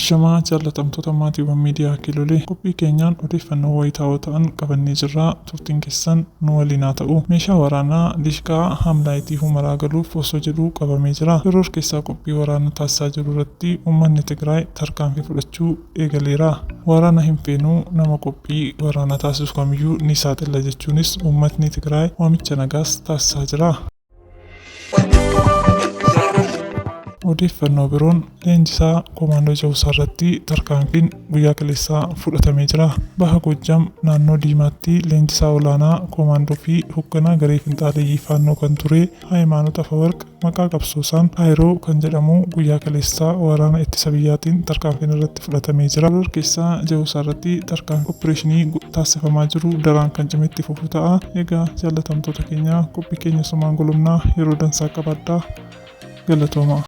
Ashamaa jaallatamtoota maatiiwwan miidiyaa Kiilolee, qophii keenyaan odeeffannoo wayitaawoo ta'an qabannee jirra. Turtiin keessan nu waliin haa ta'u. Meeshaa waraanaa Dishqaa Haamlaayitii Humaraa galuuf osoo jedhuu qabamee jira. Shoror keessaa qophii waraana taasisaa jiru irratti uummanni Tigraay tarkaanfii fudhachuu eegaleera. Waraana hin feenu, nama qophii waraanaa taasisu kamiyyuu ni saaxilla jechuunis uummatni Tigraay waamicha nagaas taasisaa jira. Odeeffannoo biroon leenjisaa Komaandoo Cehumsaa irratti tarkaanfiin guyyaa kaleessaa fudhatamee jira. Baha Goojjam naannoo Diimaatti leenjisaa olaanaa Komaandoo fi hogganaa garee finxaaleyyii Faannoo kan ture Hayimaanot Afawarq maqaa qabsoosaan Ayiroo kan jedhamu guyyaa kaleessaa waraana ittisa biyyaatiin tarkaanfiin irratti fudhatamee jira. Horor keessaa Jawusaa irratti tarkaanfii oppireeshinii taasifamaa jiru daraan kan cimee itti fufu ta'a. Egaa jaallatamtoota keenya, qophii keenya sumaan golobnaa. Yeroo dansaa qabaadhaa. Galatoomaa.